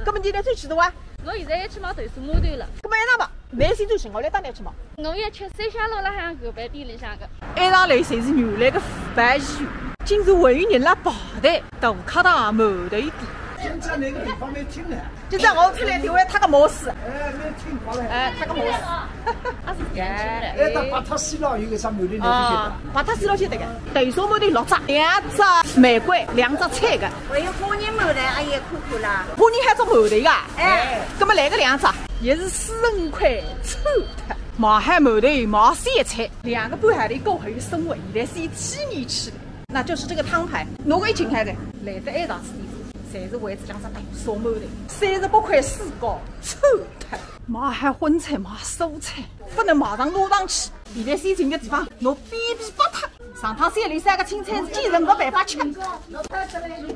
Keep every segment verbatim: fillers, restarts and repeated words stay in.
搿么侬现在最吃的哇？我现在要去买豆沙馒头了。搿么一样吧，侬先转身，我来带侬去买。我要吃三香路浪向搿爿店里向个。一上来侪是原来个腐败戏，竟然还有人辣排队，大客堂馒头店。今朝搿个地方蛮清的。今朝我出来就为他个模式。哎，蛮清快的。哎，他个模式。啊，是这样吃的。哎，到八塔西路有个啥馒头，侬不晓得？啊，八塔西路晓得个。豆沙馒头六只，两只玫瑰，两只彩个。还有花仁馒头，阿姨看看啦。花仁还做馒头个？哎。搿么来个两只，也是四十五块，臭脱。买好馒头，买小菜，两个半号头过后有生活，现在是一天天吃的。 那就是这个汤盘，侬一进来的，来得一大次地方，侪是为仔两只豆沙馒头，三十八块四角，臭脱！买好荤菜，买蔬菜，勿能马上拿上去。现在先寻个地方，拿便便拨脱。上趟三里三个青菜是坚持没办法吃。勿拨脱是下来，侬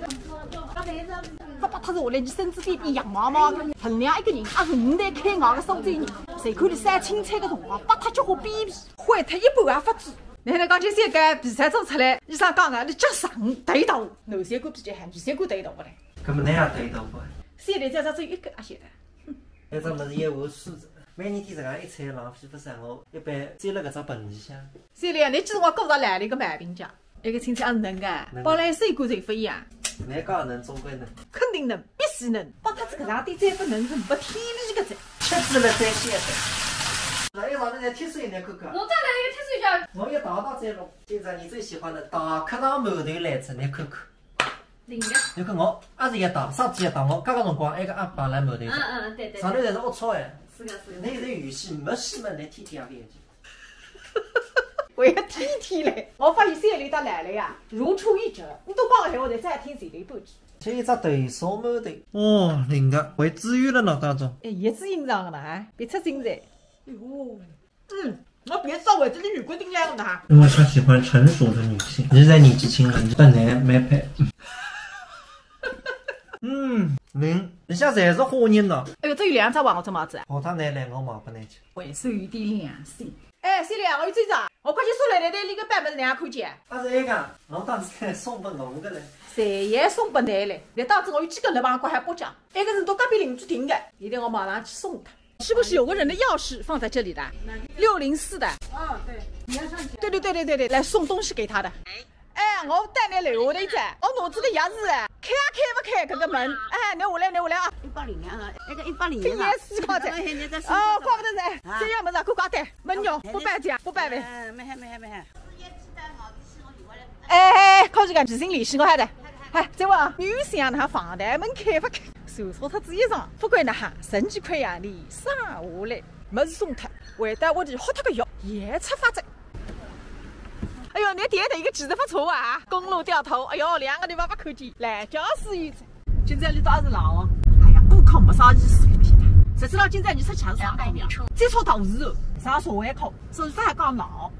身子便便样毛毛的，衡量一个人，还是五代开外个苏州人，谁看你晒青菜的辰光，拨脱交关便便，坏脱一半也勿止。 侬还能讲，就像搿比赛做出来，医生讲个，侬脚长腿大，男三官比较好，女三官腿大勿来。搿么侬也腿大勿？现在只只只有一个阿晓得。搿只物事一碗水，每日天实梗一餐浪费勿少，我一般塞辣搿只盆里向。现在侬记住我过着来了一个毛病讲，一个亲戚阿是能个，能个。本来水果侪勿一样。侬讲能，总归能。肯定能，必须能，拨脱搿只搿点再勿能是没天理个哉。吃仔了再晓得。那一上头来踢水，侬看看。侬再来一个踢水叫。我要大大再弄。 今朝侬最喜欢的大客堂馒头来吃，侬看看。灵个。侬看我，阿是一打，啥子一打，我搿个辰光，埃个阿爸来馒头吃。嗯，嗯，对，对，对。上头侪是龌龊哎。是个，是个。侬现在有戏没戏嘛，侬天天也勿要紧。我要天天来，我发现三里搭来了呀，如出一辙。侬都讲个闲话，侪再听前头一半句。吃一只豆沙馒头。哦，灵个，还自由了呢，当中。哎，也是隐藏个呢，还别出心裁。哎哟。 嗯，我别说，我这个女规定来了呢。因为他喜欢成熟的女性。侬现在年纪轻了，侬搭侬蛮配。嗯，灵，里向侪是花仁呢。哎哟，这有两只哇，我这帽子。下趟侬来，我买拨侬吃。还是有点良心。哎，小李啊，我有这只，我快去收来了，那个版本哪能看见？啊，是埃个，我当时送拨侬个嘞。谁也送拨侬嘞？那当时我有几个人帮我还不讲，埃个是到隔壁邻居订的，现在我马上去送伊。 是不是有个人的钥匙放在这里的？六零四的。啊，对，你要上去。对对对对对对，来送东西给他的。哎，我带你来我的一站，我拿这个钥匙哎，开啊开不开这个门？哎，你下来，你下来啊。一百零两啊，那个一百零两啊。今年四块钱。哎，你在说什么？哦，怪不得噻，啊。这样么子啊，乖乖的，没有，不摆讲，不摆呗。嗯，没事没事没事。 哎哎哎，靠这个，执行李是我喊的。哎，这位啊，女性啊，那房间门开不开？手说他自己上，不管那哈，十几块洋钿省下来，没事送他，回到屋里喝他个药，也吃发展。哎哟，你点的一个指示不错啊，公路掉头，哎哟，两个地方不可见，来，驾驶员。 今朝侬到阿是老哦？哎呀，顾客没啥意思，现在。实际上今朝侬出去还是上课呀？接触到是，上社会课，所以说还讲老。